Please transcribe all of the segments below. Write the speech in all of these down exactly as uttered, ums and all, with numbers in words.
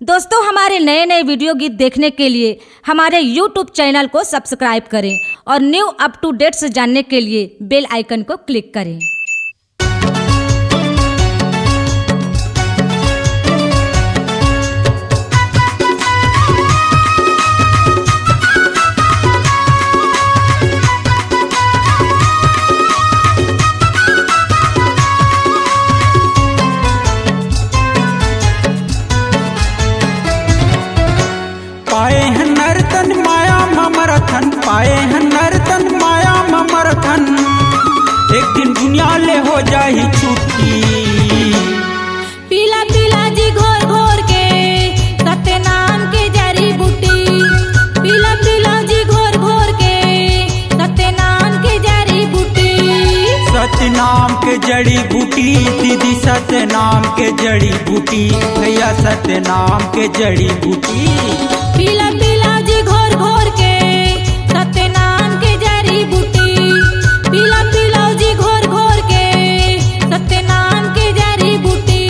दोस्तों, हमारे नए नए वीडियो गीत देखने के लिए हमारे YouTube चैनल को सब्सक्राइब करें और न्यू अप टू डेट्स जानने के लिए बेल आइकन को क्लिक करें। पाए हन नर तन माया म मरथन, पाए हन नर तन माया म मरथन। एक दिन दुनिया ले हो जाही छुट्टी। पीला पीला जी घोर घोर के सत्यनाम के जड़ी बूटी, पीला पीला जी घोर घोर के सत्यनाम के जड़ी बूटी। सत्यनाम के जड़ी बूटी दीदी, सत्यनाम के जड़ी बूटी भैया, सत्यनाम के जड़ी बूटी। पीला पीला जी घोर घोर के सत्यनाम के जड़ी बूटी, पीला पीला जी घोर घोर के सत्यनाम के जड़ी बूटी।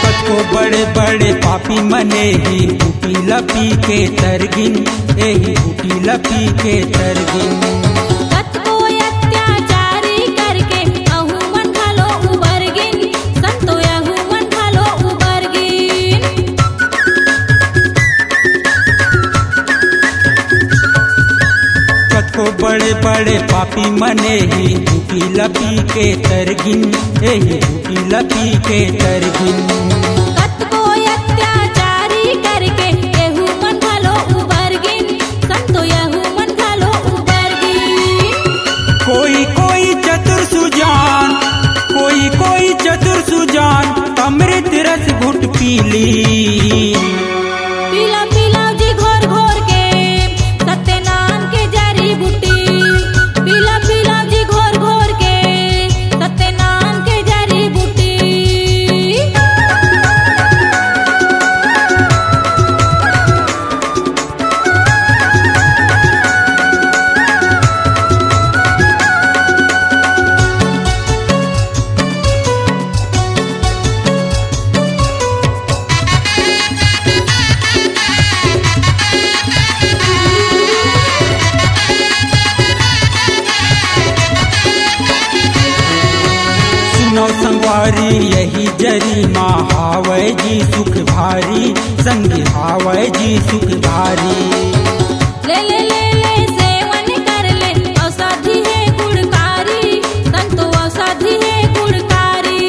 कतको बड़े बड़े पापी मने ही बूटी ल पी के तरगिन, एही बूटी ल पी के तरगिन। कतको अत्याचारी करके अहू मन घलो उबर गिन, संतो अहू मन घलो उबर गिन। कतको बड़े बड़े पापी मने ही बूटी ल पी के तरगिन, एही बूटी ल पी के तरगिन। कतको अत्याचारी करके एहू मन घलो उबर गिन, संतो एहू मन घलो उबर गिन। कोई कोई चतुर सुजान, कोई कोई चतुर सुजान अमृत रस घुट पी ली। पीला पीला जी घोर घोर के सत्यनाम के जड़ी बूटी, पीला पीला जी घोर घोर के सत्यनाम के जड़ी बूटी। सुनो संगवारी, यही जरी मा हावय जी सुख भारी, संग हावय जी सुख भारी। ले ले ले ले सेवन कर ले, औषधि है गुणकारी, संतो औषधि है गुणकारी।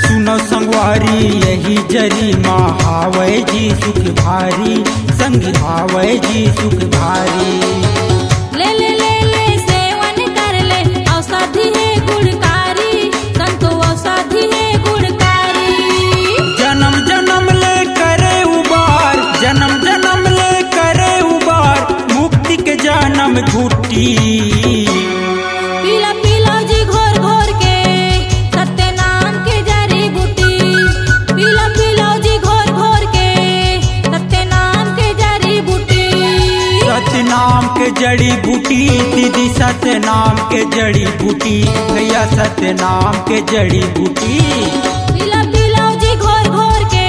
सुनो संगवारी, यही जरी मा हावय जी सुख भारी, संग हावय जी सुख भारी। ले ले ले ले सेवन कर ले, औषधि है गुणकारी, संतो औषधि है गुणकारी। जन्म जन्म ले करे उबार, जन्म जन्म ले करे उबार, मुक्ति के जन्म घुटी। पीला पीला जी घोर घोर के सत्यनाम के जड़ी बूटी, पीला पीला जी घोर घोर के सत्यनाम के जड़ी बूटी। सत्यनाम के जड़ी बूटी दीदी, सत्यनाम के जड़ी बूटी भैया, सत्यनाम के जड़ी बूटी। पीला पीला जी घोर घोर के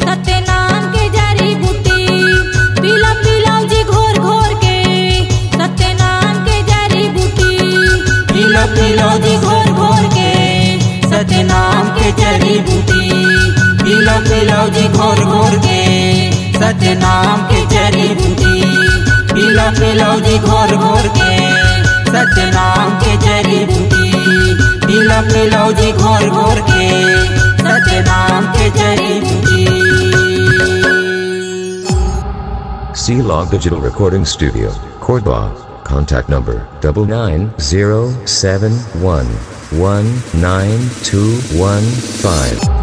सत्यनाम के जड़ी बूटी, पीला पीला जी घोर घोर के सत्यनाम के जड़ी बूटी। पीला पीला जी घोर घोर के सत्यनाम के जड़ी बूटी, पीला पीला जी घोर घोर के सत्यनाम के जड़ी बूटी, पीला पीला जी घोर घोर के सत्यनाम के जड़ी बूटी, पीला पीला जी घोर घोर के सत्यनाम के जड़ी बूटी। C Log Digital Recording Studio, Korba. Contact number double nine zero seven one one nine two one five.